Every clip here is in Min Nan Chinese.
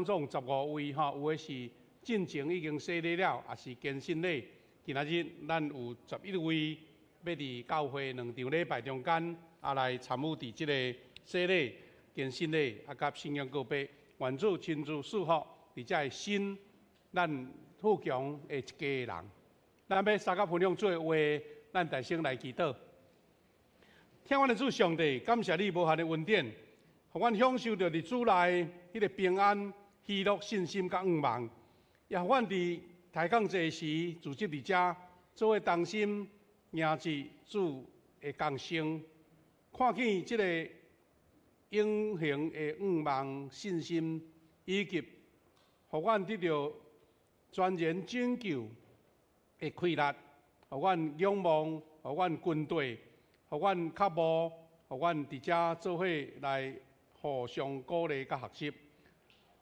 總十五位吼，有的是進前已經洗禮了，也是堅信禮。今仔日咱有11位欲佇教會兩場禮拜中間，啊來參與佇這个洗禮、堅信禮，啊佮信仰告白。願主親自賜福佇遮个新咱富強的一家的人。咱欲相佮分享主的話，咱大聲來祈禱。疼阮的主上帝，感謝你無限的恩典，予阮享受著佇主內彼个平安、喜樂、信心佮向望，也予阮佇抬槓濟時組織佇遮，做伙同心迎接主的降生，看見這个永恆的向望、信心，以及予阮得著全然拯救的快樂，予阮仰望，予阮軍隊，予阮腳步，予阮佇遮做伙來互相鼓勵佮學習。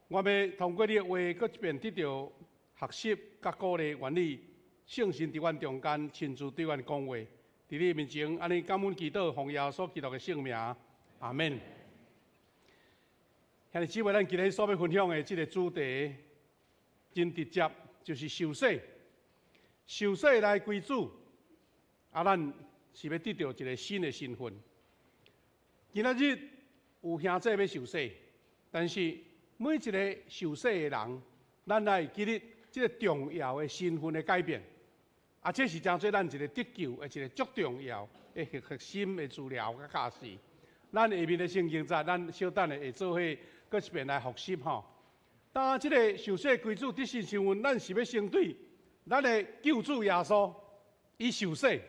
我欲通過你的話，閣一遍得著學習佮鼓勵，願你聖神佇阮中間親自對阮講話。佇你面前，按呢感恩祈禱，奉耶穌基督的聖名，阿們。兄弟姊妹，咱今日所欲分享的這个主題，真直接，就是受洗。受洗來歸主，啊，咱是欲得著一个新的身份。今仔日有兄姊欲受洗，但是每一个受洗的人，咱愛記得這个重要的身份的改變。啊，這是成做咱一个得救的一个足重要的核心的資料佮教示。咱下面的聖經節，咱小等下會做伙閣一遍來複習吼。當這个受洗歸主得新身份，咱是欲先對咱的救主耶穌，伊受洗，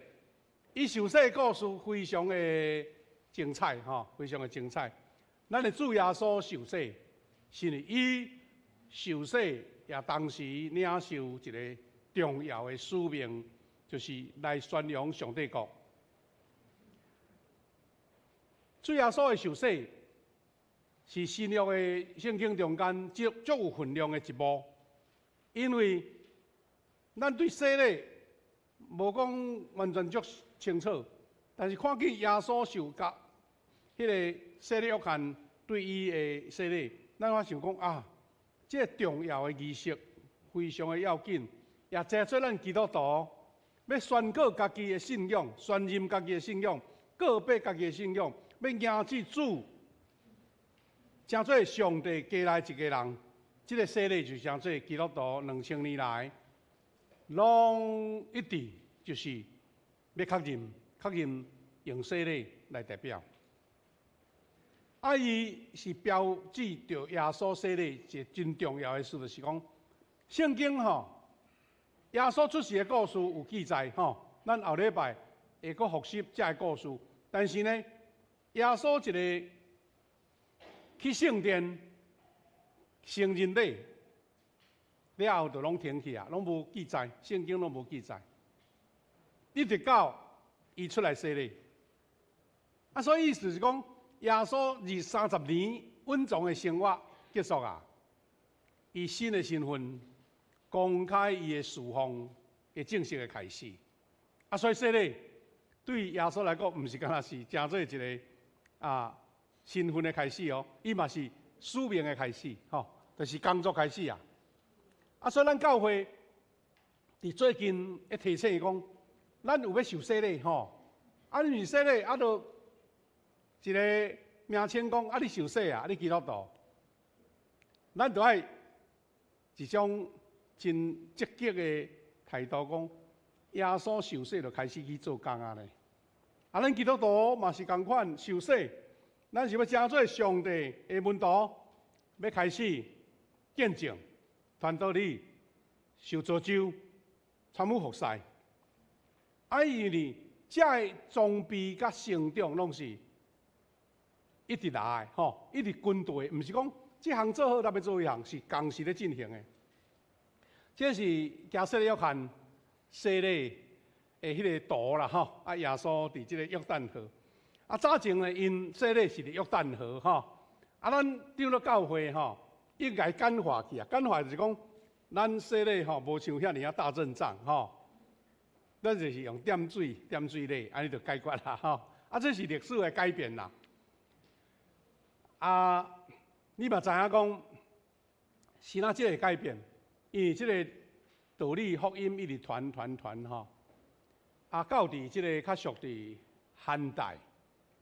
伊受洗的故事非常的精彩吼，非常的精彩。咱的主耶穌受洗，是因為伊受洗，也同時領受一个重要的使命，就是來宣揚上帝國。主耶穌的受洗是新約的聖經中間足足有分量的一幕，因為咱對洗禮無講完全足清楚，但是看見耶穌受佮彼个洗禮約翰對伊的洗禮，咱會想講啊，這个重要的儀式非常的要緊，也成做咱基督徒欲宣告家己的信仰、宣認家己的信仰、告白家己的信仰，欲迎接主，成做上帝家內一个人，這个洗禮就成做基督徒2000年來攏一直就是欲確認、確認用洗禮來代表。啊，伊是標誌著耶穌洗禮一個真重要的事，就是講聖經吼，耶穌出世的故事有記載吼，咱後禮拜會閣複習這个故事。但是呢，耶穌一个去聖殿成人禮了後，就攏停去啊，攏無記載，聖經攏無記載。一直到伊出來洗禮，啊，所以意思是講，耶穌二三十年隱藏的生活結束啊，伊新的身份公開伊的侍奉的正式的開始。啊，所以洗禮對耶穌來講，毋是干焦是成做一个啊身份的開始哦，伊嘛是使命的開始，吼，就是工作開始啊。啊，所以咱教會佇最近會提醒伊講，咱有欲受洗禮吼，啊，你毋是洗禮，啊，就一个名稱講，啊，你受洗啊，你基督徒，咱就愛一種真積極的態度講，耶穌受洗就開始去做工啊咧。啊，咱基督徒嘛是仝款受洗，咱是欲成做上帝的門徒，欲開始見證、傳道理、受造就、參與服侍。啊，因為這个裝備佮成長攏是一直來的吼，一直跟隨，毋是講這項做好，咱欲做彼項，是仝時咧進行的。這是行洗禮約翰洗禮的彼个圖啦吼，啊，耶穌佇這个約旦河，啊，早前呢，𪜶洗禮是佇約旦河吼，啊，咱長老教會吼，應該簡化去啊，簡化就是講，咱洗禮吼，無像遐爾仔大陣仗吼，咱就是用點水點水禮，按呢就解決啦吼，啊，這是歷史的改變啦。啊，你嘛知影講，是哪這个改變？因為這个道理福音一直傳傳傳吼，啊，到佇這个較屬佇漢代，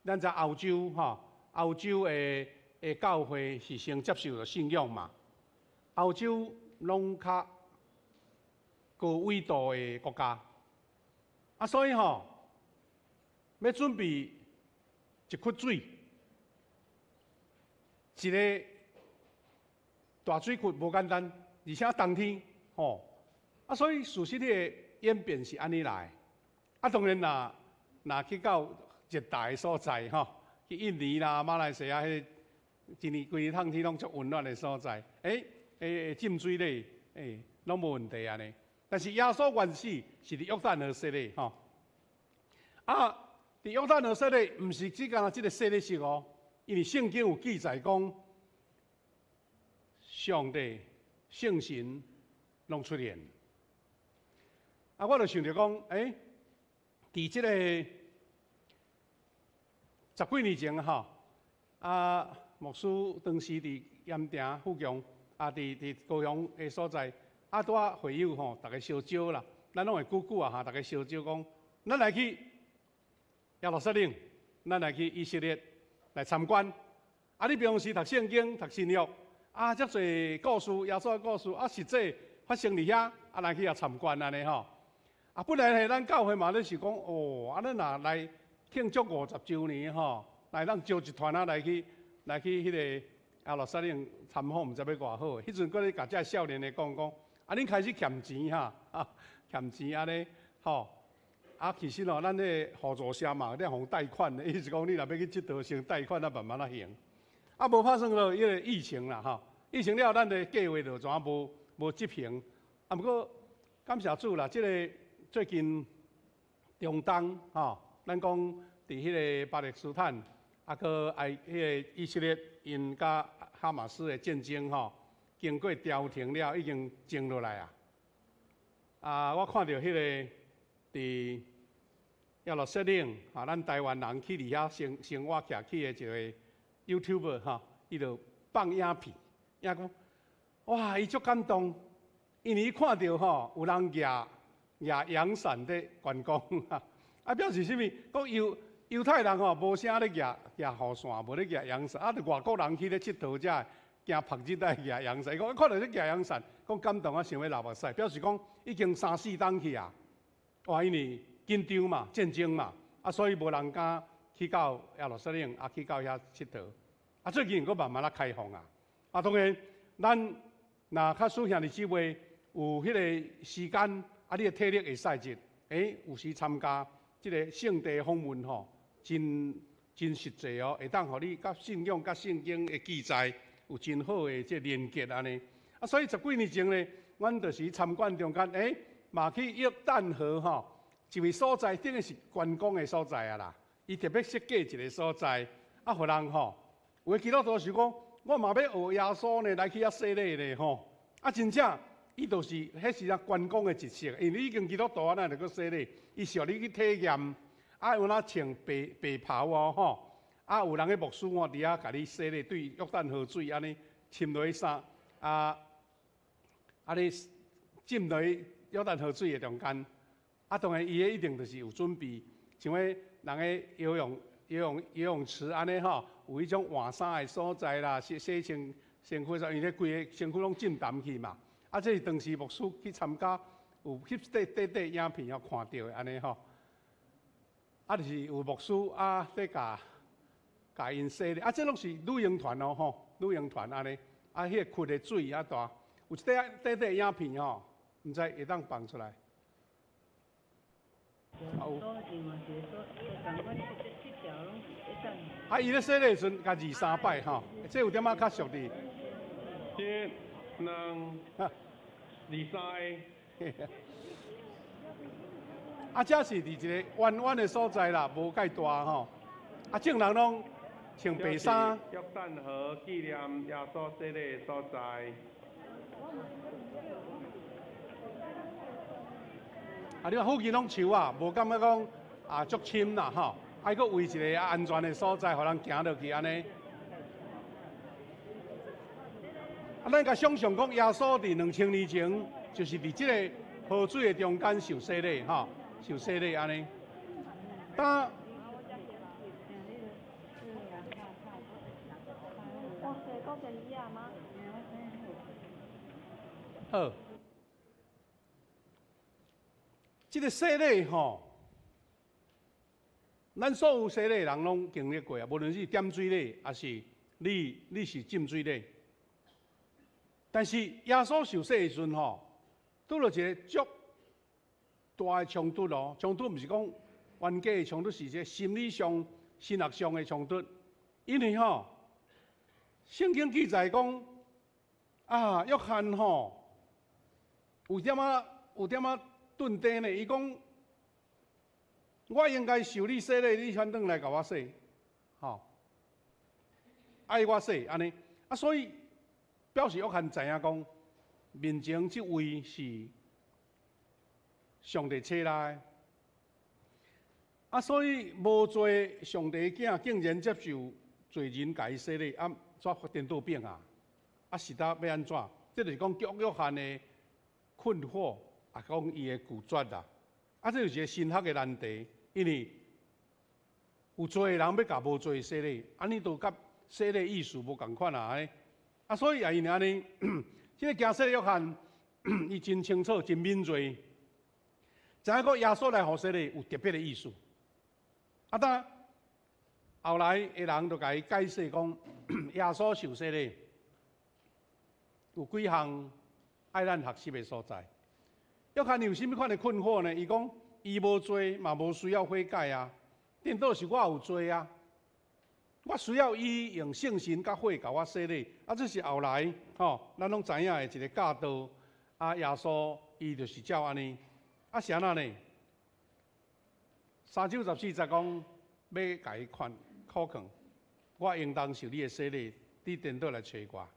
咱知歐洲吼，歐洲的教會是先接受著信仰嘛。歐洲攏較高緯度的國家，啊，所以吼，欲準備一窟水，一个大水窟無簡單，而且冬天吼，啊，所以事實的演變是按呢來。啊，當然若若去到熱帶的所在吼，去印尼啦、馬來西亞，彼個一年規冬天攏足溫暖的所在，欸，欸，浸水咧，欸，攏無問題按呢。但是耶穌原始是佇約旦河洗禮吼，啊，佇約旦河洗禮，毋是只干焦這个洗禮式哦，因為聖經有記載講，上帝、聖神攏出現。啊，我就想著講，欸，佇這個十幾年前吼，啊，牧師當時佇鹽埕富強，啊，佇高雄的所在，啊，拄仔會友吼，逐家相招啦，咱攏會久久啊，哈，逐家相招講，咱來去耶路撒冷，咱來去以色列來參觀。啊，你平常時讀聖經、讀新約，啊，遮濟故事，耶穌的故事，啊，實際發生佇遐，啊，來去遐參觀按呢吼。啊，本來嘿，咱教會嘛咧想講，哦，啊，咱若來慶祝50週年吼，來咱招一團仔來去，來去彼个耶路撒冷參訪，毋知欲偌好。彼陣閣咧共遮少年的講講，啊，恁開始欠錢哈，啊，欠錢按呢，吼。啊，其實哦，咱彼个互助社嘛，咧予貸款的，意思講你若欲去𨑨迌，先貸款啊，慢慢仔還。啊，無拍算囉，彼个疫情啦，吼，疫情了，咱的計劃就怎無無執行。啊，毋過感謝主啦，這个最近中東吼，咱講佇彼个巴勒斯坦，啊，閣愛彼個以色列𪜶佮哈馬斯的戰爭吼，經過調停了，已經靜落來啊。啊，我看著彼个佇耶路撒冷，啊，咱台灣人去佇遐生生活徛起的一个 YouTuber 吼，伊就放影片，影講，哇，伊足感動，因為伊看著吼有人舉舉陽傘佇觀光，啊，表示啥物？講猶猶太人吼無啥咧舉舉雨傘，無咧舉陽傘，啊，著外國人去咧𨑨迌才會驚曝日愛舉陽傘。伊講看著咧舉陽傘，講感動啊，想欲流目屎，表示講已經三四冬去啊。哇，因為緊張嘛，戰爭嘛，啊，所以無人敢去到耶路撒冷，啊，去到遐𨑨迌。啊，最近閣慢慢仔開放啊。啊，當然，咱若假使兄弟姊妹有彼个時間，啊，你的體力會使者，欸，有時參加這个聖地訪問吼，真真實際哦，會當予你佮信仰、佮聖經的記載有真好的這連結按呢。啊，所以十幾年前呢，阮就是參觀中間，欸，嘛去約旦河吼，一位所在，等於是觀光的所在啊啦。伊特別設計一个所在，啊，予人吼，有的基督徒想講，我嘛欲學耶穌呢，來去遐洗禮呢吼。啊，真正，伊就是彼時陣觀光的一色，因為你已經基督徒啊，哪會閣洗禮？伊是予你去體驗，啊，有哪穿白白袍哦吼，啊，有人个牧師哦，佇遐共你洗禮，對約旦河水按呢浸落去衫，啊，啊你浸落去約旦河水的中間，啊，當然伊彼一定就是有準備，像彼人个游泳、游泳、游泳池按呢吼，有彼種換衫的所在啦，洗洗身身軀，因為規個身軀攏浸澹去嘛。啊，這是當時牧師去參加，有翕短短短影片，有看著的按呢吼。啊，就是有牧師啊，佇共共𪜶洗禮，啊，這攏是旅行團哦吼，旅行團按呢，啊，彼個窟的水遐大，有一塊短短影片吼，毋知會當放出來。有。啊，伊咧洗禮的時陣，共二三擺吼，這有點仔較熟佇。一、兩、二、三个。啊，這是佇一个彎彎的所在啦，無蓋大吼。啊，眾人攏穿白衫。約旦河紀念耶穌洗禮的所在。啊，你看附近攏樹啊，無感覺講啊足深啦吼。啊，閣圍一個安全的所在，予人行落去按呢。啊，咱共想象講，耶穌佇2000年前，就是佇這个河水的中間受洗禮，吼，受洗禮按呢。當好，這个洗禮吼，咱所有洗禮的人攏經歷過啊，無論是點水禮，抑是你是浸水禮。但是耶穌受洗的時陣吼，拄著一個足大的衝突哦，衝突毋是講冤家的衝突，是一個心理上、神學上的衝突。因為吼，聖經記載講啊，約翰吼有點仔頓底呢，伊講我應該受你洗禮，你反轉來共我洗，吼，愛我洗按呢，啊，所以表示約翰知影講，面前這位是上帝差來的，啊，所以無罪上帝囝竟然接受罪人共伊洗禮，啊，怎顛倒變啊？啊，實在欲按怎？這就是講約翰的困惑，啊，講伊的拒絕啦。啊，這就是一個神學的難題，因為有罪的人欲共無罪洗禮，按呢就佮洗禮意思無仝款啊！啊，所以也因為按呢，這个行洗禮約翰，伊真清楚、真敏銳，知影講耶穌來予洗禮有特別的意思。啊，當後來的人就共伊解釋講，耶穌受洗禮有幾項愛咱學習的所在。約翰有啥物款的困惑呢？伊講伊無罪嘛，無需要悔改啊。顛倒是我有罪啊，我需要伊用聖神佮火共我洗禮。啊，這是後來吼，咱攏知影的一个教導。啊，耶穌伊就是照按呢。啊，是按怎呢？三章14節講，欲共伊勸苦勸，我應當受你的洗禮，你顛倒來揣我。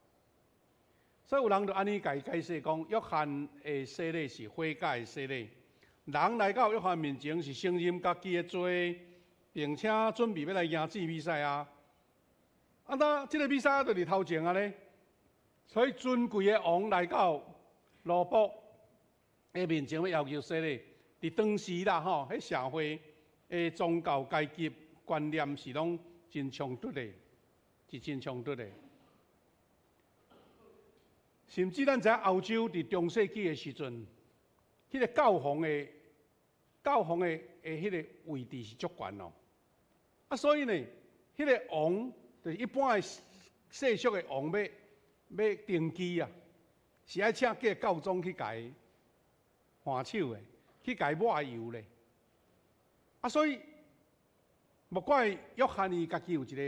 所以有人就按呢共伊解釋講，約翰的洗禮是悔改的洗禮。人來到約翰面前是承認家己的罪，並且準備欲來迎接彌賽亞。啊，那這个彌賽亞就佇頭前啊咧，所以尊貴的王來到奴僕的面前欲要求洗禮。佇當時啦吼，彼社會的宗教階級觀念是攏真衝突的，是真衝突的。甚至咱知影歐洲佇中世紀的時陣，彼个教皇的彼个位置是足懸哦。啊，所以呢，彼个王就是一般的世俗的王欲欲登基啊，是愛請個教宗去共伊換手的，去共伊抹油咧。啊，所以莫怪約翰伊家己有一个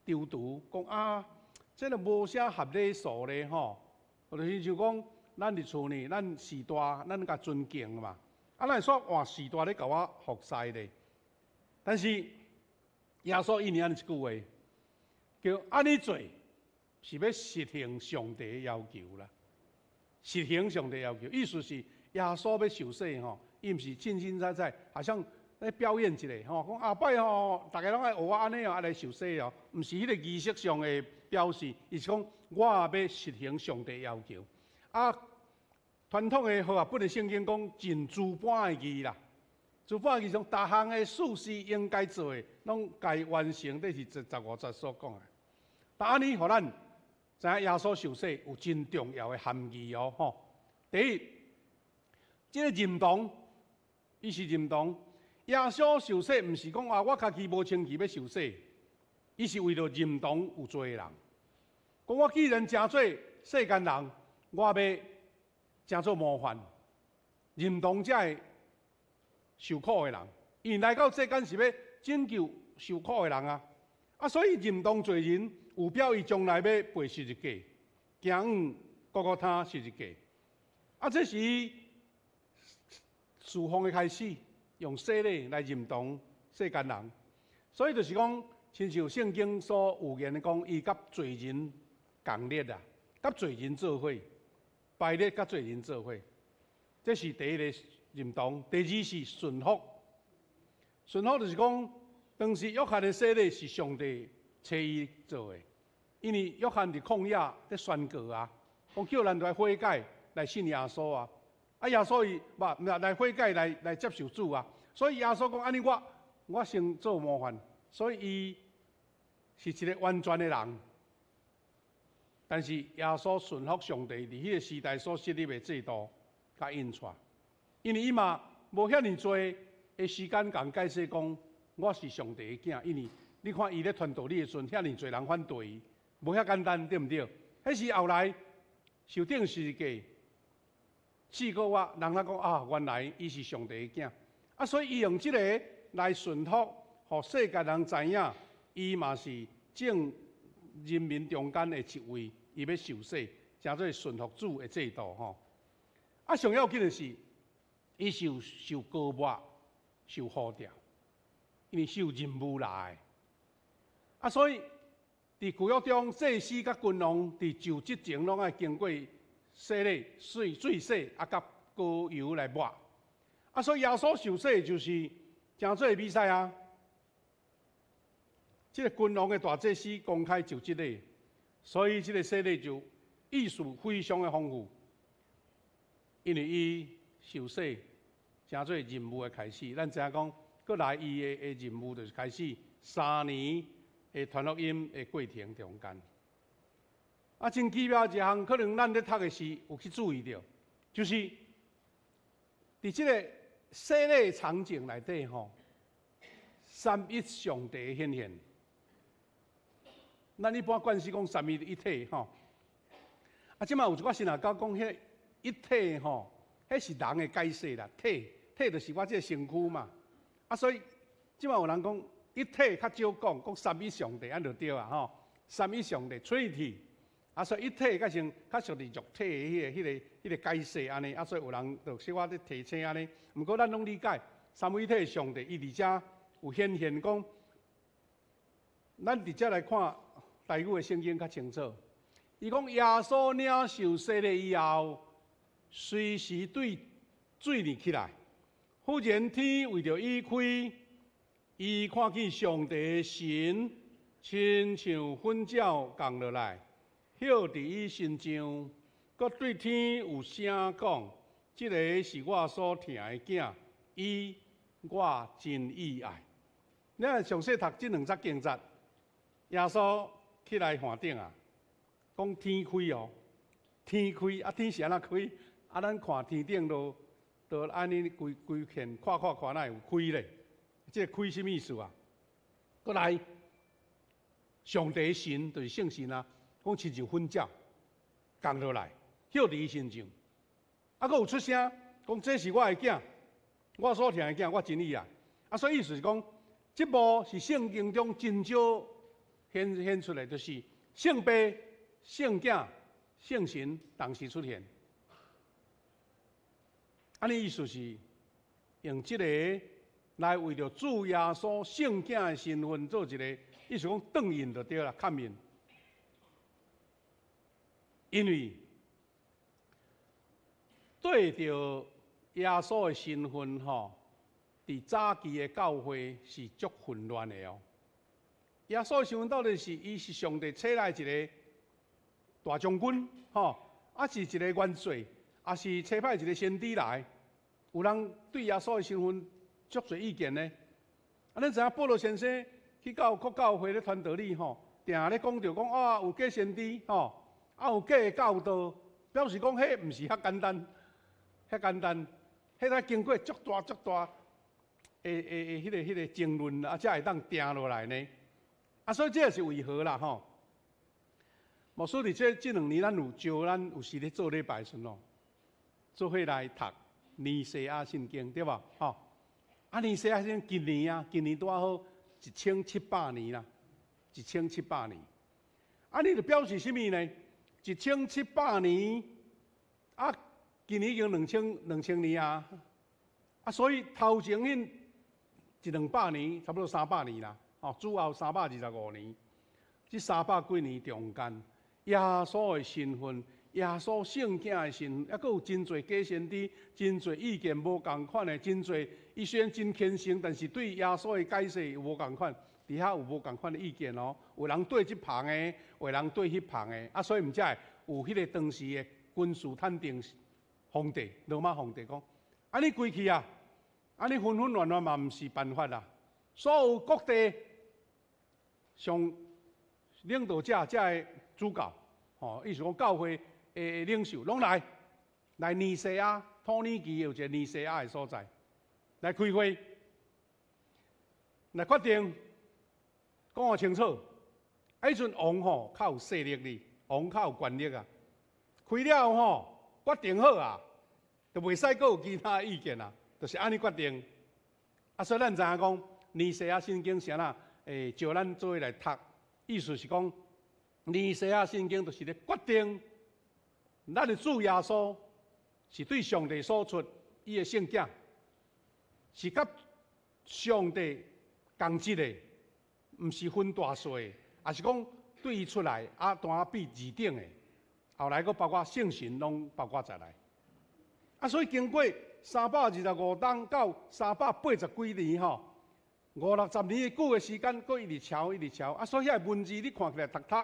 躊躇，講啊，這个無啥合禮數咧吼。就是像講，咱佇厝呢，咱序大，咱共尊敬嘛。啊，咱會煞換序大咧共我服侍咧。但是耶穌應按呢一句話，叫按呢做，是欲實行上帝的要求啦。實行上帝要求，意思是耶穌欲受洗吼，伊毋是凊凊彩彩，好像咧表演一下吼，講後擺吼，逐家攏愛學我按呢哦，來受洗哦，毋是彼个儀式上的表示，伊是講我欲實行上帝要求。啊，傳統的和合本的聖經講盡諸般的義啦，諸般的義從逐項的事是應該做的，攏該完成。這是15節所講的。但按呢，予咱知影耶穌受洗有真重要的含義哦，吼。第一，這个認同，伊是認同耶穌受洗，毋是講啊，我家己無清氣欲受洗，伊是為著認同有罪的人。講我既然成做世間人，我欲成做模範，認同這个受苦的人，因為來到世間是欲拯救受苦的人啊！啊，所以認同罪人，有表伊將來欲背十字架，行往各各他十字架。啊，這是伊事奉的開始，用洗禮來認同世間人。所以就是講，親像聖經所預言的講，伊佮罪人仝列啊，佮罪人做伙，排列佮罪人做伙，這是第一个認同。第二是順服，順服就是講，當時約翰的洗禮是上帝差伊做的，因為約翰佇曠野佇宣告啊，講叫咱來悔改，來信耶穌啊！啊，耶穌伊無來悔改來接受主啊！所以耶穌講按呢，我先做模範，所以伊是一個完全的人。但是耶穌順服上帝佇彼個時代所設立的制度，佮印帶，因為伊嘛無遐爾濟的時間共解釋講我是上帝的囝，因為你看伊咧傳道理的時陣，遐爾濟人反對伊，無遐簡單，對毋對？彼是後來受釘十字架4個月，人才講啊，原來伊是上帝的囝，啊，所以伊用這個來順服，予世界人知影，伊嘛是眾人民中間的一位，伊欲受洗，成做順服主的制度吼。啊，上要緊的是，伊受膏抹、受呼召，因為是有任務來。啊，所以佇舊約中，祭司佮君王佇就職前攏愛經過洗禮、水洗，啊，佮膏油來抹。啊，所以耶穌受洗就是成做彌賽亞。這個君王的大祭司公開就職禮，所以這個洗禮就意思非常的豐富，因為伊受洗成做任務的開始。咱知影講，閣來伊的任務就是開始3年的傳福音的過程中間。啊，真奇妙一項，可能咱咧讀的時有去注意著，就是佇這個洗禮場景內底吼，三一上帝顯現。咱一般慣勢講三位一體吼，啊，這馬有一寡神學家講，彼個一體吼，彼是人的解釋啦，體體就是我這個身軀嘛，啊，所以這馬有人講一體較少講，講三一上帝按就對啊吼，三一上帝 Trinity，啊，所以一體較像較屬於肉體的彼個解釋按呢，啊，所以有人就小可咧提醒按呢，毋過咱攏理解三位一體上帝伊佇遮有顯現講，咱佇遮來看。台語的聖經較清楚，伊講耶穌領受洗禮以後，隨時對水裡起來，忽然天為著伊開，伊看見上帝的神親像糞鳥降落來，歇佇伊身上，閣對天有聲講：這个是我所疼的囝，伊我真喜愛。你若詳細讀這兩節經節，耶穌起來岸頂啊，講天開哦，天開啊，天是按怎開？啊，咱看天頂都都按呢規規片看看看，哪會有開咧？這個開啥物意思啊？閣來，上帝神就是聖神啊，講親像糞鳥降落來，歇佇伊身上，啊，閣有出聲講這是我的囝，我所疼的囝，我真喜愛。啊，所以意思是講，這幕是聖經中真少顯出來，就是聖父、聖囝、聖神同時出現。按呢意思是用這個來為著主耶穌聖囝的身份做一個，意思講轉印就對啦，確認。因為對著耶穌的身份吼，佇早期的教會是足混亂的哦。耶穌的身份到底是伊是上帝差來一個大將軍，吼，抑是一個元帥，抑是差派一個先知來？有人對耶穌的身份足濟意見呢。啊，咱知影保羅先生去到各教會咧傳道理吼，定咧講著講啊，有假先知吼，啊有假的教導，表示講彼毋是遐簡單，遐簡單，彼個經過足大足大的彼個爭論啊，才會當定落來呢。啊，所以這是為何啦吼？牧師佇這2年，咱有招咱有時咧做禮拜時陣哦，做伙來讀尼西亞信經，對無？吼，啊，尼西亞信經今年啊，今年拄好1700年啦，一千七百年。啊，你就表示啥物呢？一千七百年，啊，今年已經2000年啊，啊，所以頭前彼一兩百年，差不多三百年啦，哦，主後325年，這三百幾年中間，耶穌的身份，耶穌聖囝的身份，抑閣有真濟假先知，真濟意見無仝款的，真濟伊雖然真虔誠，但是對耶穌的解釋有無仝款，佇遐有無仝款的意見哦。有人對這旁的，有人對彼旁的，啊，所以毋才會有彼个當時的君士坦丁皇帝，羅馬皇帝講：按呢規氣啊，按呢紛紛亂亂嘛，毋是辦法啦。所有各地上領導者，遮的主教，吼，意思講教會的領袖，攏來來尼西亞，土耳其有一個尼西亞的所在，來開會，來決定，講予清楚。啊，彼陣王吼較有勢力哩，王較有權力啊。開了吼，決定好啊，就袂使閣有其他意見啊，就是按呢決定。啊，所以咱知影講，尼西亞信經啥啦？招咱做伙來讀，意思是講，尼西亞信經就是咧決定，咱的主耶穌是對上帝所出伊的聖子，是佮上帝仝質的，毋是分大細的。也是講對伊出來，啊，單比二等的，後來閣包括聖神攏包括在內。啊，所以經過325冬到380幾年吼，五六十年的久的時間，閣一直抄一直抄。啊，所以遐文字你看起來讀讀，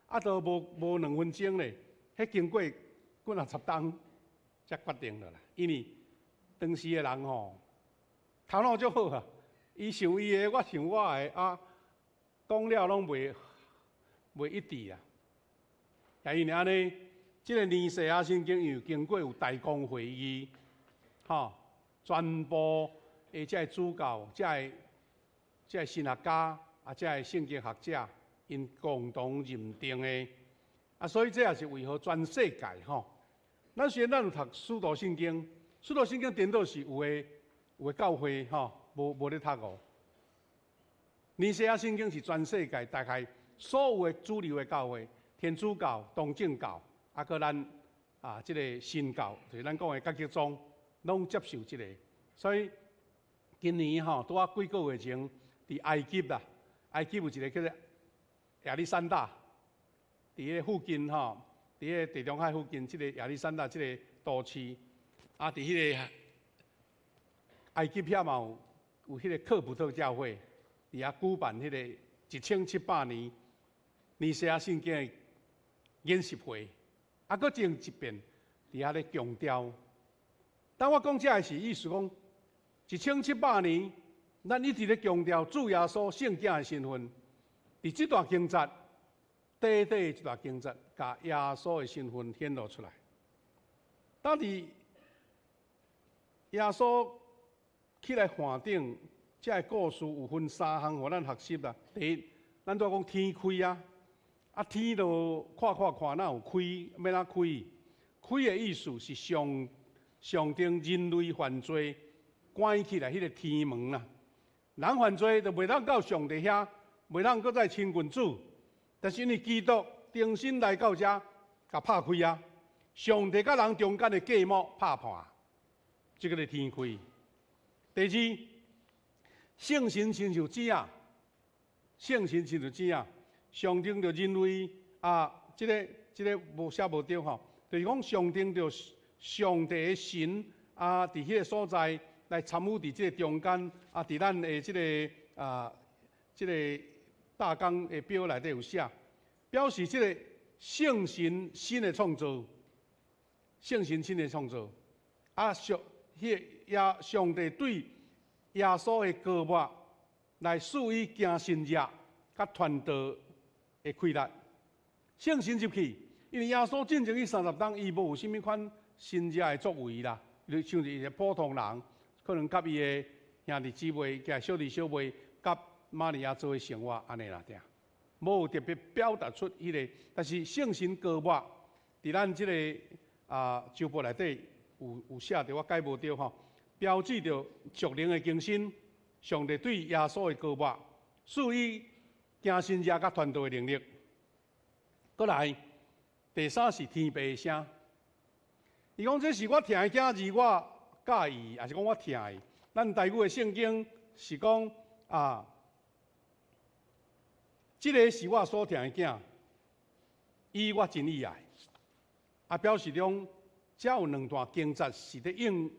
啊，都無無2分鐘咧。彼經過幾若十冬才決定落來，因為當時的人吼，頭腦足好啊，伊想伊的，我想我的，啊，講了攏袂袂一致啊。也因為按呢，這个尼西亞信經因為經過有大公會議，吼，全部的這个主教、這个這个神學家啊，這个聖經學者，𪜶共同認定的。啊，所以這也是為何全世界吼，咱雖然咱有讀使徒信經，使徒信經顛倒是有的有的教會吼，無無咧讀哦。尼西亞信經是全世界大概所有的主流的教會，天主教、東正教，啊，閣咱啊，這个新教，就是咱講的覺吉宗，攏接受這个。所以今年吼，拄仔幾个月前，佇埃及啦，埃及有一个叫做亞歷山大，佇彼个附近吼，佇彼个地中海附近，這个亞歷山大這个都市，啊，佇彼个埃及遐嘛有有彼个科普特教會，佇遐舉辦彼個1700年尼西亞信經的研習會，啊，閣前一遍佇遐咧強調。當我講這个是意思講，1700年，咱一直咧強調主耶穌聖子的身份。佇這段經節，短短一段經節，共耶穌的身份顯露出來。當佇耶穌起來梵頂，這个故事有分三項，予咱學習啦。第一，咱拄仔講天開啊，啊天都看看看，哪有開？欲按怎開？開的意思是上象徵人類犯罪關起來彼个天門啦。人犯罪就袂當到上帝遐，袂當閣再親近主。但是因為基督重新來到遮，共拍開啊！上帝佮人中間的隔膜拍破，這个是天開。第二，聖神親像子仔，聖神親像子仔，象徵著人類啊，這个這个無寫無對吼，就是講象徵著上帝的神啊，佇彼个所在來參與佇這个中間啊，佇咱的這个啊，這个大綱的表內底有寫，表示這个聖神新的創造，聖神新的創造，啊上彼個耶上帝對耶穌的膏抹來賜予行神蹟佮傳道的氣力。聖神入去，因為耶穌進前彼30冬，伊無有啥物款神蹟的作為啦，就像是一個普通人，可能佮伊的兄弟姊妹、佮小弟小妹、佮瑪利亞做伙生活按呢啦，爾，無有特別表達出彼个，但是聖神膏抹，佇咱這个啊周報內底有有寫著，我改無著吼，標誌著屬靈的更新，上帝對耶穌的膏抹，賜予行神蹟佮傳道的能力。閣來，第三是天父的聲。伊講這是我疼的囝兒，我佮意，抑是講我疼伊。咱台語的聖經是講啊，這个是我所疼的囝，伊我真喜愛。啊，表示講，遮有兩段經節是佇應、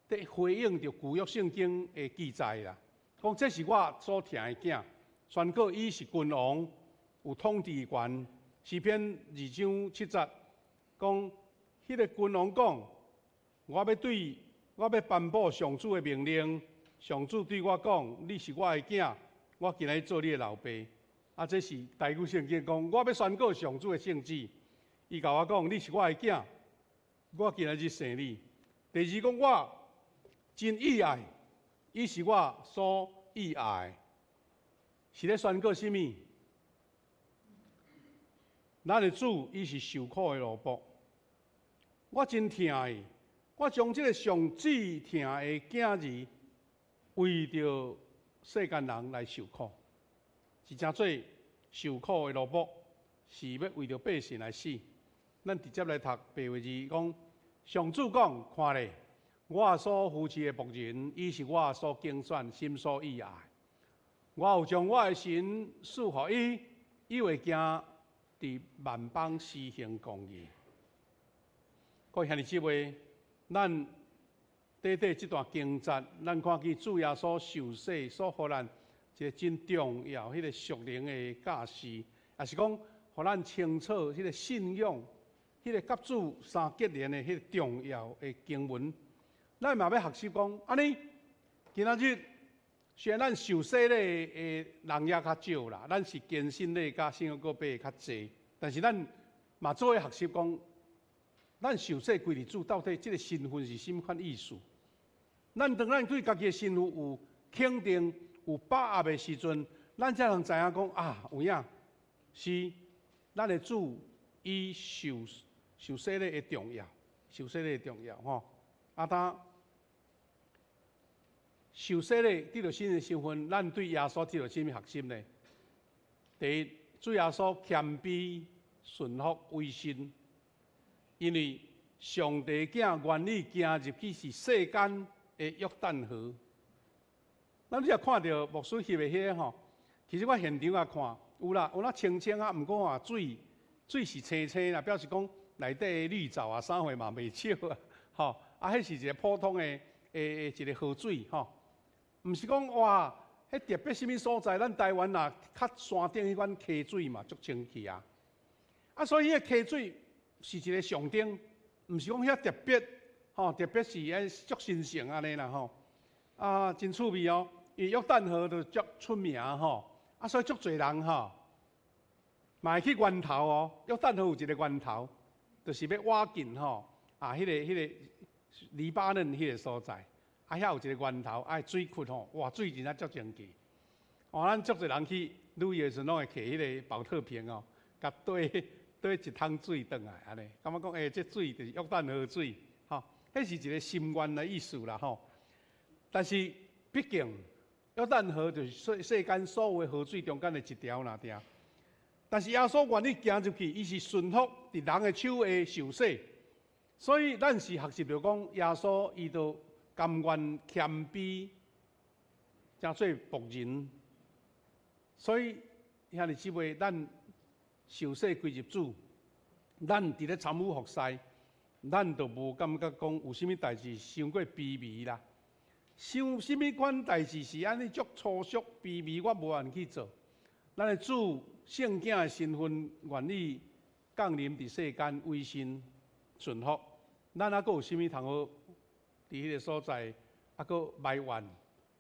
佇回應著舊約聖經的記載啦。講這是我所疼的囝，宣告伊是君王，有統治權。詩篇2章7節。講彼个君王講，我欲對我欲頒布上主的命令，上主對我講，你是我的囝，我今仔日做你的老爸。啊，這是台語聖經講，我欲宣告上主的聖旨。伊共我講，你是我的囝，我今仔日生你。第二講，我真意愛，伊是我所意愛的，是咧宣告啥物？咱的主伊是受苦的奴僕，我真疼伊，我將這个上至疼的囝兒，為著世間人來受苦，是成做受苦的奴僕，是欲為著百姓來死。咱直接來讀白話字講，上主講，看咧，我所扶持的僕人，伊是我所揀選、心所意愛。我有將我的神賜予伊，伊會行佇萬邦施行公義。各位兄弟姊妹，咱短短這段經節，咱看見主耶穌受洗所予咱一个真重要、彼个屬靈的教示，也是講予咱清楚彼个信仰、彼个佮主相結連的彼个重要的經文。咱嘛欲學習講，按呢今仔日雖然咱受洗禮的人也較少啦，咱是堅信禮佮聖約告白較濟，但是咱嘛做伙學習講，咱受洗歸入主到底這个身份是啥物款意思？咱當咱對家己的身份有肯定、有把握的時陣，咱才能知影講啊，有影是咱的主伊受洗禮的重要，受洗禮的重要吼。啊，當受洗禮得著新的身份，咱對耶穌得著啥物學習呢？第一，主耶穌謙卑順服委身，因為上帝囝願意行入去是世間的約旦河。咱你若看著牧師翕的彼个吼，其實我現場也看有啦，有那清清啊，毋過啊水是清清啦，表示講內底的綠藻啊啥貨嘛袂少啊，吼啊，彼是一个普通的一个河水吼，毋是講哇，彼特別啥物所在，咱台灣若較山頂彼款溪水嘛足清氣啊，啊，所以彼个溪水是一个象徵，毋是講遐特別吼，特別是按足神聖按呢啦吼，啊，真趣味哦，因為約旦河就足出名吼，啊，所以足濟人吼，嘛會去源頭哦，約旦河有一個源頭，就是欲挖近吼，啊，彼个黎巴嫩彼个所在，啊，遐有一个源頭，啊，水窟吼，哇，水真正足清氣。哦，咱足濟人去旅遊的時陣，攏會提彼个寶特瓶哦，共綴綴一桶水轉來，按呢，感覺講，欸，這水就是約旦河水，吼，彼是一個心願的意思啦，吼。但是畢竟約旦河就是世間所有的河水中間的一條爾定。但是耶穌願意行入去，伊是順服佇人的手下受洗，所以咱是學習著講耶穌伊都甘願謙卑，成做僕人。所以兄弟姊妹，咱受洗歸入主，咱佇咧參與服侍，咱就無感覺講有啥物代誌傷過卑微啦。傷啥物款代誌是按呢足粗俗卑微，我無願去做。咱的主聖囝的身份，願意降臨佇世間，委身順服。咱猶閣有啥物通好佇彼个所在，猶閣埋怨，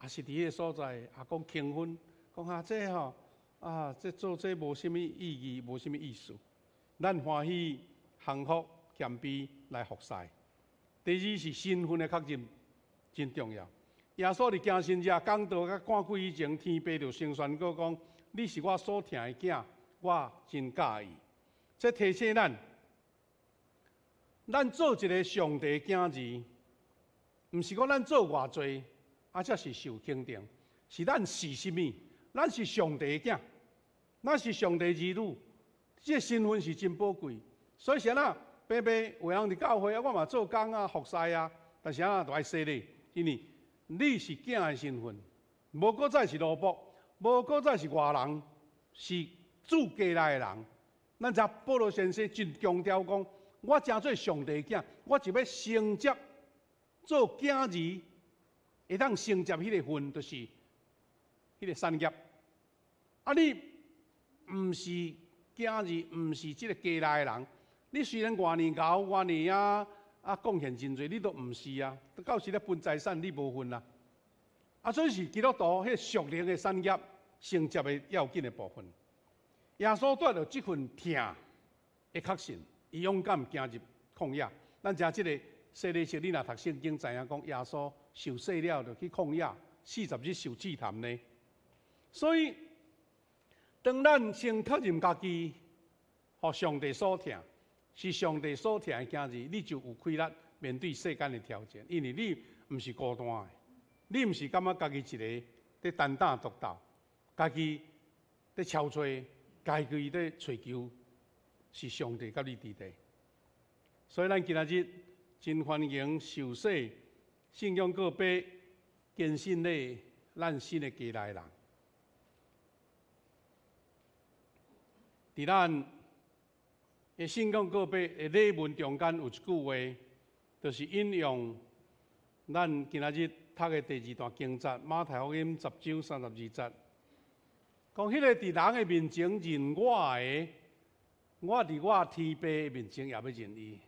抑是佇彼个所在猶講輕分，講啊這吼啊這做這無啥物意義，無啥物意思。咱歡喜降服謙卑來服侍。第二是身份的確認，真重要。耶穌佇行神跡講道佮趕鬼以前，天父就先宣告講：你是我所疼的囝，我真佮意。這提醒咱，咱做一个上帝囝兒，毋是講咱做偌濟，啊，才是受肯定。是咱是啥物？咱是上帝的囝，咱是上帝兒女，這个身份是真寶貴。所以是按怎，平平有人佇教會啊，我嘛做工啊，服侍啊，但是按怎都愛洗禮，因為你是囝的身份，無閣再是奴僕，無閣再是外人，是主家內的人。咱知保羅先生真強調講，我成做上帝囝，我就欲承接做囝兒，會當承接彼个份，就是彼个產業。啊，你毋是囝兒，毋是這个家內的人，你雖然偌爾𠢕，偌爾啊貢獻真濟，你都毋是啊。到時咧分財產，你無份啊。啊，所以是基督徒彼個屬靈的產業承接的要緊的部分。耶穌帶著這份疼的確信，伊勇敢行入曠野。咱知這個洗禮式，你若讀聖經知影講，耶穌受洗了就去曠野40日受試探呢。所以，當咱先確認家己，予上帝所疼，是上帝所疼的囝兒，你就有氣力面對世間的挑戰，因為你毋是孤單的，你毋是感覺家己一个佇單打獨鬥，家己佇敲揣，家己佇揣求，是上帝佮你佇咧。所以咱今仔日真歡迎受洗、信仰告白、堅信的咱新的家內人。佇咱的信仰告白的禮文中間有一句話，就是引用咱今仔日讀的第二段經節，馬太福音10章32節，講彼個佇人的面前認我的，我佇我天父的面前也欲認伊。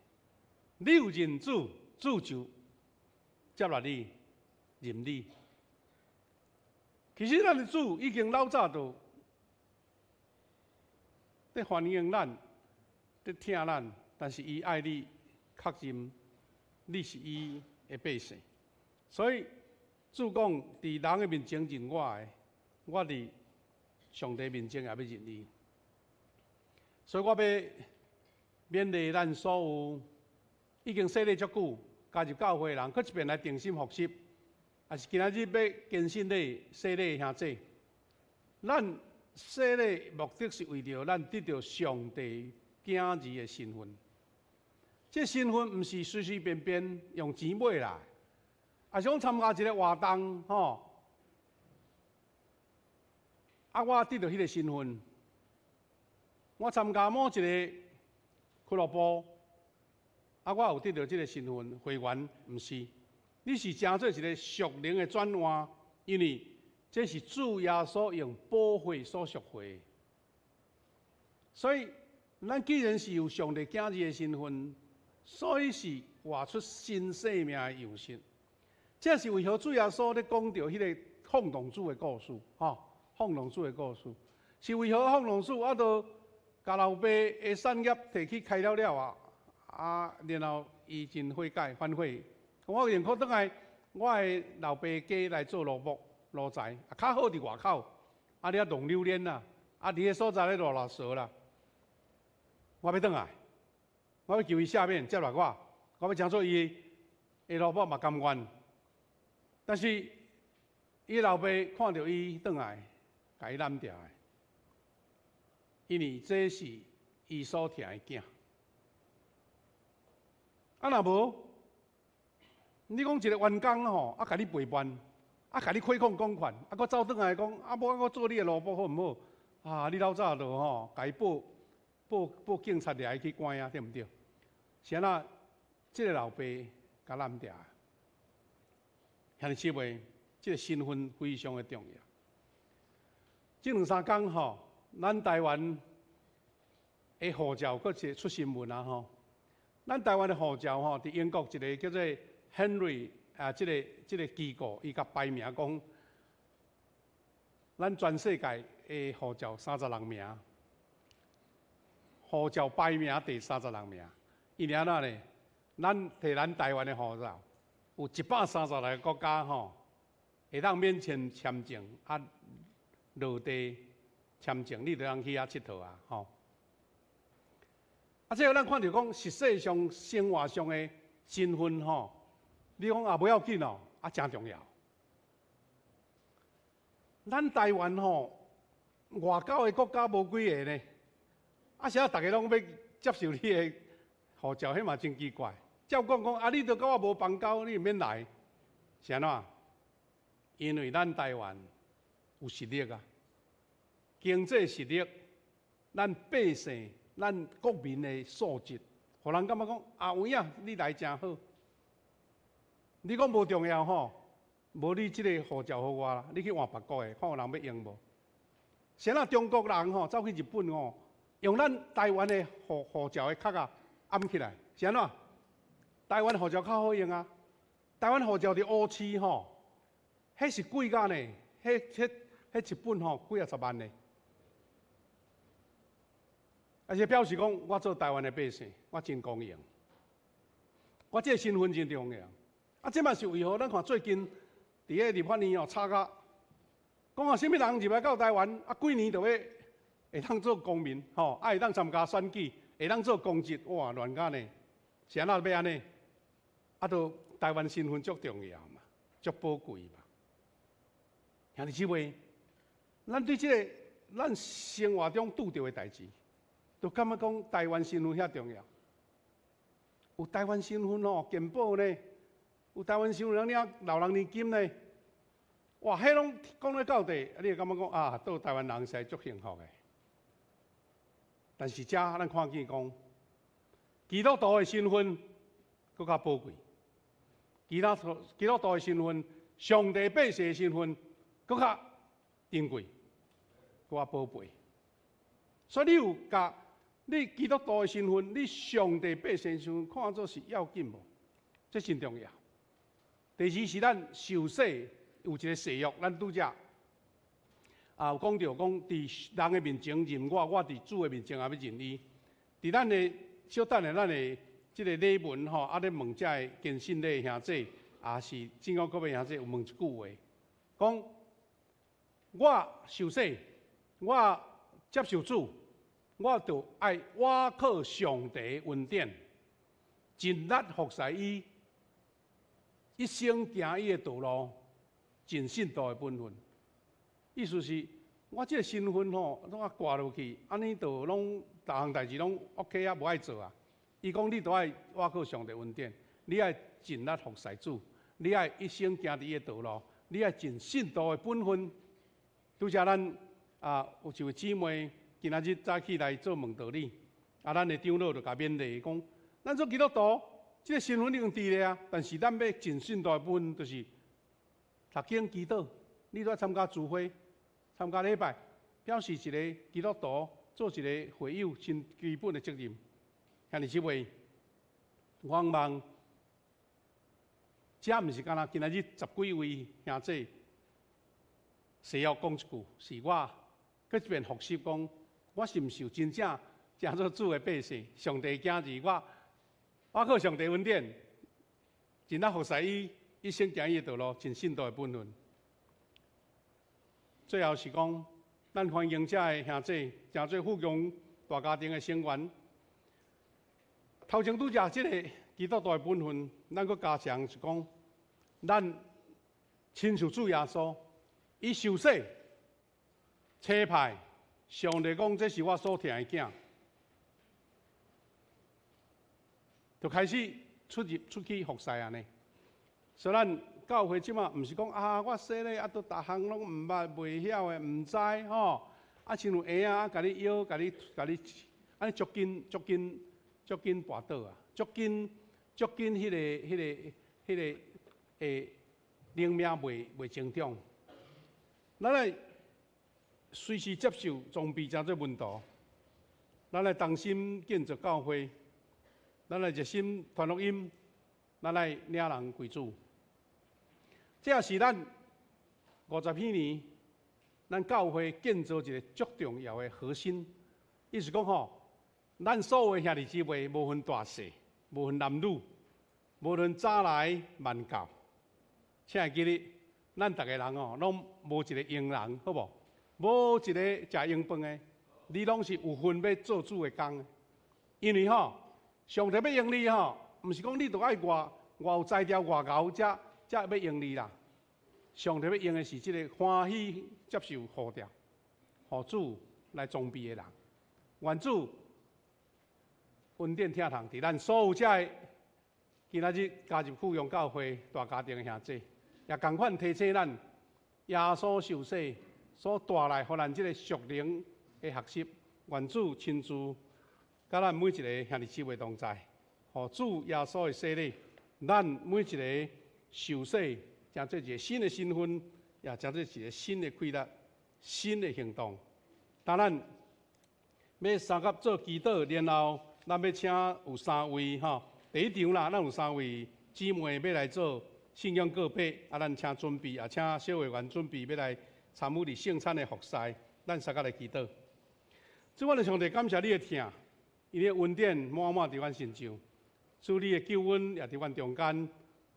你有認主，主就接納你，認你。其實咱的主已經老早就佇歡迎咱，佇疼咱，但是伊愛你確認你是伊的百姓，所以主講佇人的面前認我的，我佇上帝面前也欲認伊。所以我欲勉勵咱所有已經洗禮足久加入教會的人，閣一遍來重新複習，抑是今仔日欲堅信禮洗禮的兄弟，咱洗禮目的是為著咱得著上帝囝兒的身份。這身份毋是隨隨便便用錢買來，抑是講參加一個活動吼，啊，我得著彼個身份，我參加某一個俱樂部，啊，我有得著這個身份會員，毋是，你是成做一個屬靈的轉換，因為這是主耶穌用寶血所贖回，所以咱既然是有上帝囝兒的身份，所以是活出新生命的樣式。這是為何主耶穌咧講著彼個放蕩子的故事，吼，放蕩子的故事是為何放蕩子啊？都共老爸的產業提去開了了啊，啊，然後伊真悔改反悔，我寧可轉來我的老爸家來做奴僕奴才，啊，較好佇外口，啊，你啊弄榴蓮啦，啊，佇个所在咧囉囉嗦啦，我欲轉來，我欲求伊赦免接納我，我欲成做伊的奴僕嘛甘願。但是伊老爸看著伊轉來，共伊攬牢的，因為這是伊所疼的囝。啊，若無，你講一個員工吼，啊，共你背叛，啊，共你虧空公款，啊，閣走轉來講，啊，無我做你的奴僕好毋好？啊，你老早就吼，共伊報報報警察掠伊去關啊，對毋對？是按怎？這個老爸共攬牢。兄弟姊妹，這個身份非常的重要。這兩三工吼，咱台灣的護照閣一個出新聞啊吼。咱台灣的護照吼，佇英國一個叫做 Henry 啊，這個這個機構，伊共排名講，咱全世界的護照36名，護照排名第三十六名。因為按怎呢？咱提咱台灣的護照，有136個國家吼，會當免簽簽證啊，落地簽證，你就通去遐𨑨迌啊，吼。啊，這個咱看著講，實際上生活上的身份吼，你講也無要緊哦，啊，誠重要。咱台灣吼，外交的國家無幾个呢，啊，啥逐家攏欲接受你的護照，彼嘛真奇怪。照講講，啊，你都佮我無邦交，你毋免來，是按怎？因為咱台灣有實力啊，經濟實力，咱百姓、咱國民的素質，予人感覺講啊，有影你來誠好。你講無重要吼，無你這個護照予我啦，你去換別國的，看有人欲用無？啥人中國人吼走去日本吼，用咱台灣的護護照的卡啊，掩起來，是按怎？台灣護照較好用啊！台灣護照佇烏市吼，彼是貴甲呢，彼一本吼幾仔十萬呢。而且表示講，我做台灣的百姓，我真光榮，我這个身份真重要。啊，這嘛是為何咱看最近佇个立法院哦，吵甲講啊，啥物人入來到台灣啊，幾年就欲會當做公民，吼，啊會當參加選舉，會當做公職，哇，亂甲呢，是按怎欲按呢？啊，都台灣身份足重要嘛，足寶貴嘛。兄弟姊妹，咱對這个咱生活中拄著的代誌，都感覺講台灣身份遐重要。有台灣身份吼，健保呢，有台灣身份人領老人年金呢，哇，彼攏講咧到底，你會感覺講啊，做台灣人實在足幸福的。但是遮咱看見講，基督徒的身份閣較寶貴，基督徒的身份，上帝百姓的身份，閣較珍貴，閣較寶貝。所以你有共你基督徒的身份，你上帝百姓的身份看做是要緊無？這真重要。第二是咱受洗有一个誓約，咱拄才啊有講著講，佇人的面前認我，我佇主的面前也欲認伊。佇咱的小等下，咱的這个禮文吼，啊咧問遮个堅信禮兄弟，也是正講各位兄弟有問一句話，講我受洗，我接受主，我就愛倚靠上帝恩典，盡力服侍伊，一生行伊的道路，盡信徒的本分。意思是，我這个身份吼，攏啊掛落去，按呢就攏逐項代誌攏 OK 啊，無愛做啊。伊講你都愛倚靠上帝恩典，你愛盡力服侍主，你愛一生行佇伊的道路，你愛盡信徒的本分。拄才咱啊有一位姊妹今仔日早起來做問道理，啊，咱的長老就共勉勵講，咱做基督徒，這个身份已經佇咧啊，但是咱欲盡信徒的本分，就是讀經祈禱，你都愛參加聚會、參加禮拜，表示一个基督徒做一个會友真基本的責任。兄弟姊妹，我望這毋是干焦今仔日十幾位兄弟誓約講一句，是我閣一遍複習講，我是毋是有真正成做主的百姓？上帝囝兒，我倚靠上帝恩典，盡力服侍伊，一生行伊的道路，盡信徒的本分。最後是講，咱歡迎遮的兄弟，成做富強大家庭的成員。頭前拄才這个基督徒的本分，咱閣加強是講，咱親像主耶穌，伊受洗、差派，上帝講這是我所疼的囝，就開始出入出去服侍按呢。所以咱教會這馬毋是講啊，我洗禮啊，都逐項攏毋捌、袂曉的、毋知吼，啊，親像嬰仔啊，共你搖，共你、共你，按呢足緊、足緊、足緊跋倒啊，足緊、足緊，彼个、彼个、彼个靈命袂成長。咱來隨時接受裝備，成做門徒。咱來同心建造教會，咱來熱心傳福音，咱來領人歸主。這也是咱50幾年，咱教會建造一个足重要的核心。意思講吼，咱所有的兄弟姊妹，無分大細，無分男女，無論早來晚到，請會記得，咱逐个人哦，攏無一个閒人，好無？無一個食閒飯的，你攏是有份欲做主的工的。因為吼，上帝欲用你吼，毋是講你著愛偌偌有才調、偌𠢕，才欲用你啦。上帝欲用的是這个歡喜接受呼召，予主來裝備的人。願主恩典疼痛，佇咱所有遮的今仔日加入富陽教會大家庭的兄弟，也仝款提醒咱耶穌受洗所帶來予咱這个屬靈的學習。願主親自佮咱每一个兄弟姊妹同在，予主耶穌的洗禮，咱每一个受洗，成做一个新的身份，也成做一个新的氣力、新的行動。當咱欲相佮做祈禱，然後咱欲請有三位吼，第一場啦，咱有三位姊妹欲來做信仰告白，啊，咱請準備，也請小會員準備欲來參與佇聖餐的服侍，咱相佮來祈禱。主，阮的上帝，感謝你的疼，伊的恩典滿滿佇阮身上，主你的救恩也佇阮中間，予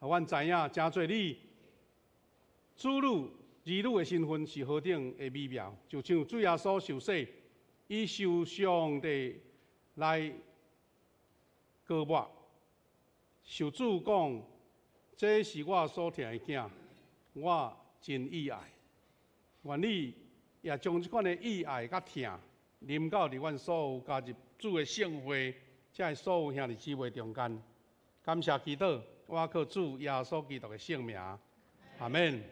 阮知影成做你子女兒女的身份是何等的美妙，就像主耶穌受洗，伊受上帝來膏抹，受主講，這是我所疼的囝，我真喜愛。願你也將這款的喜愛佮疼，臨到佇阮所有加入主的聖會，這所有兄弟姊妹中間。感謝祈禱，我靠主耶穌基督的聖名，阿門。下面。